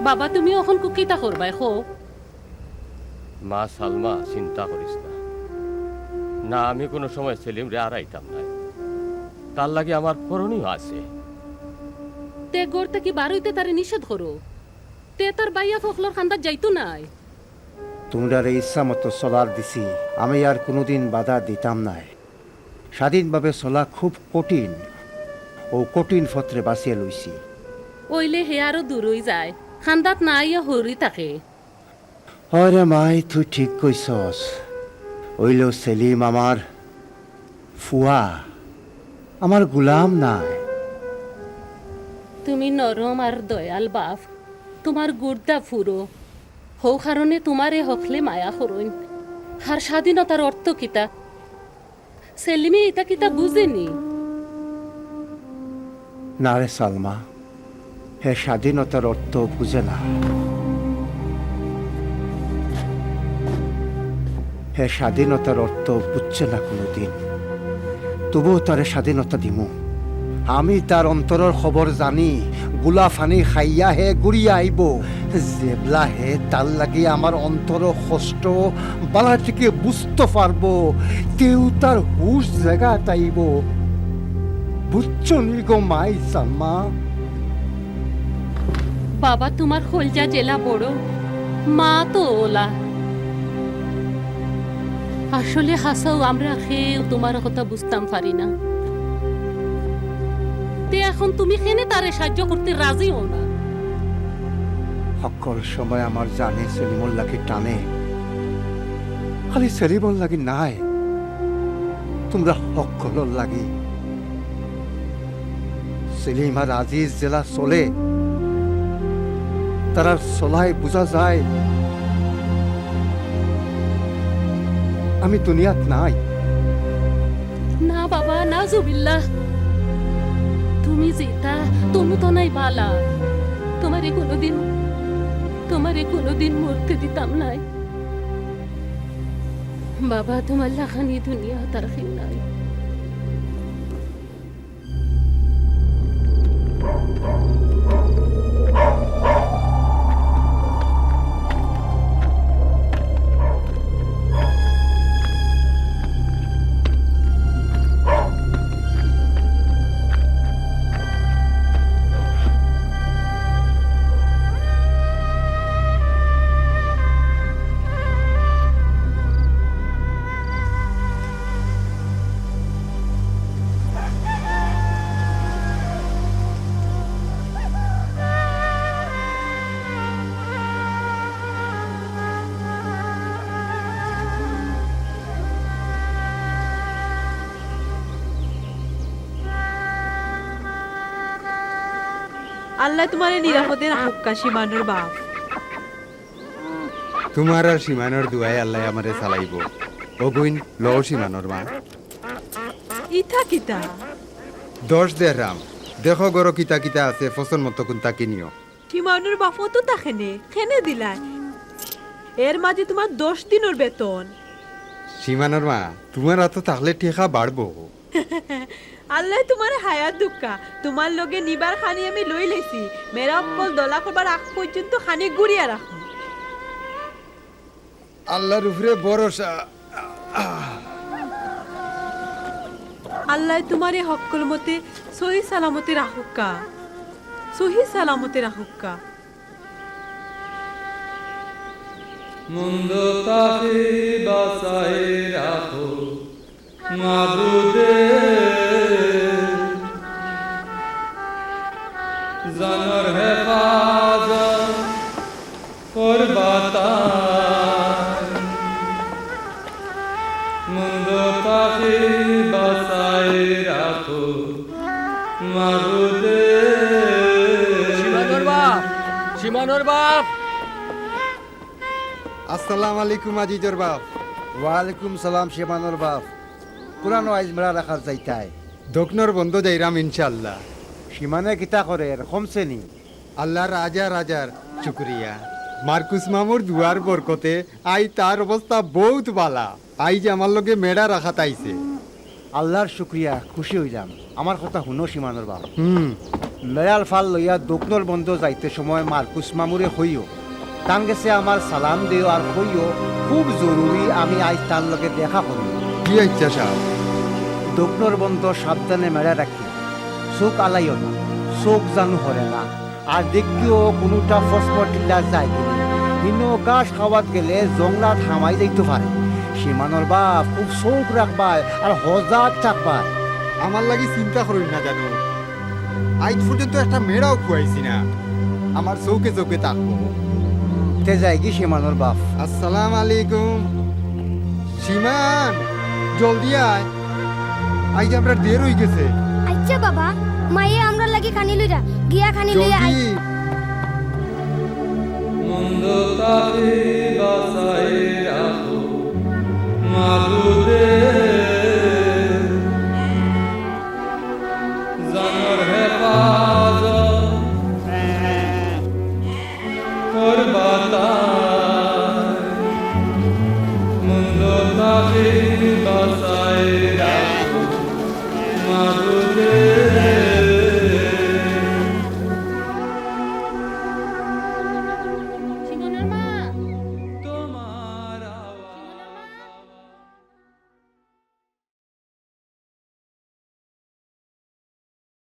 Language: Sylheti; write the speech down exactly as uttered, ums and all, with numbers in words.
বাবা, তুমি অখন কিতা করবায় কও? মা সালমা, চিন্তা করিস না। না, আমি কুনু সময় সেলিমরে আরাইতাম নায়। তার লাগি আমার করণীয় আছে। তে ঘর থাকি বার অইতে তারে নিষেধ করো। তে তার ভাইয়াফ অকলর কান্দাত যাইতো নায়। তুমরারে ইচ্ছা মতো চলার দিছি, আমি আর কুনুদিন বাধা দিতাম নায়। স্বাধীনভাবে চলা খুব কঠিন, অউ কঠিন পথরে বাছিয়া লইছি। অইলে হে আরো দূর অইযায়, কান্দাত না আইয়া হরি থাকে। অয় রে মাই, তুই ঠিক কইছস। অইলেও সেলিম আমার ফুয়া, আমার গুলাম নায়। তুমি নরম আর দয়াল বাফ, তুমার গুর্দা ফুরো। হউ কারণে তুমারে হকলে মায়া করইন। আর স্বাধীনতার অর্থ কিতা? সেলিমে ইতা কিতা বুঝেনি? না রে সালমা, হে স্বাধীনতার অর্থ বুঝে না। হে স্বাধীনতার অর্থ বুঝছে না কুনুদিন। তবুও তারে স্বাধীনতা দিমু। আমি তার অন্তরর খবর জানি। গুলা পানি খাইয়া হে ঘুরিয়া আইবো। যেবলা হে তার লাগি আমার অন্তরর কষ্ট বালা থেকে বুঝতো পারবো, তেউ তার হুশ জাগাত আইবো। বুঝছো নি গো মাই সালমা? বাবা, তুমার কলজা যেলা বড়, মা তো অলা। আসলে হাছাউ আমরা কেউ তুমার কথা বুঝতাম পারি না। তে অখন তুমি কেনে তারে সাহায্য করতে রাজি অও না? হক্কল সময় আমার জানে সেলিমর লাগি টানে। খালি সেলিমর লাগি নায়, তুমরা হক্কলর লাগি। সেলিম আর আজিজ যেলা চলে, তারার চলায় বুঝা যায় আমি দুনিয়াত নাই। না বাবা, নাউজুবিল্লাহ। তুমি যেতা, তুমি তো নাই বালা। তুমারে কুনুদিন, তুমারে কুনুদিন মরতে দিতাম নায়। বাবা, তুমার লাখান ই দুনিয়াত আর কেউ নাই। আল্লায় তুমারে নিরাপদে রাখউক্কা, সীমানর বাফ। তুমার আর সীমানর দোয়ায় আল্লায় আমারে চালাইবো। অগুইন লও সীমানর মা। ইতা কিতা? দশ দেরাম। দেখো ঘরো কিতা কিতা আছে, পছন্দ মতো কুনতা কিনিও। সীমানর বাফও তো তা কেনে, কেনে দিলায়। এর মাঝে তুমার দশ দিনর বেতন। সীমানর মা, তুমার আতো থাকলে টেকা বাড়বো। আল্লায় তুমারে হায়াত দেউক্কা, তুমার লগে নিবার খানি আমি লইলাইছি। মেরা অকল দলা করবার আগ পর্যন্ত খানি ঘুরিয়া রাখমু। আল্লার উপরে ভরসা। আল্লায় তুমারে হক্কল মতে সহি সালামতে রাখউক্কা, সহি সালামতে রাখউক্কা। মন্দ থাকি বাচাই রাখো মাবুদে, জানর হেফাজত করবা তাই। মন্দ থাকি বাচাই রাখো মাবুদে। সীমানর বাফ, সীমানর বাফ। আসসালামু আলাইকুম আজিজর বাফ। ওয়ালাইকুম সালাম সীমানর বাফ। কুরানো আইজ মেড়া রাখাত যাইতায়? দোকনর বন্দো যাইরাম ইনশাআল্লাহ। সীমানে কিতা করের, কমছে নি? আল্লার হাজার হাজার শুকরিয়া। মার্কুস মামুর দোয়ার বরকতে আইজ তার অবস্থা বউত বালা। আইজ আমার লগে মেড়া রাখাত আইছে। আল্লার শুকরিয়া, খুশি অইলাম। আমার কথা হুনো সীমানর বাফ। হুম। মেড়ার ফাল লইয়া দক্ষিণর বন্দো যাইতে সময় মার্কুস মামুরে কইও, তান গেছে আমার সালাম দিও আর কইও, খুব জরুরি, আমি আইজ তান লগে দেখা করি। জি আচ্ছা সাব। দক্ষিণর বন্দো সাবধানে মেড়া রাখিও, চউখ আলাইও না, চউখ জানু হরে না। আর দেখিও কুনুটা ফসমর টিলা যায় কিনা, ইনো ঘাস খাওয়াত গেলে জংলাত হামাই যাইতো পারে। সীমানর বাফ খুব চউখ রাখবায় আর হজাগ থাকবায়। আমার লাগি চিন্তা করইন না জানু, আইজ পর্যন্ত একটা মেড়াও খুয়াইছি না, আমার চউখে চউখে থাকবো। তে যাইগি সীমানর বাফ। আসসালাম আলাইকুম। সীমান, জলদি আয়, আইজ আমরার দের অইগেছে। আচ্ছা বাবা, মায়ে আমরার লাগি খানি লইরা, গিয়া খানি লইয়া আই। জলদি।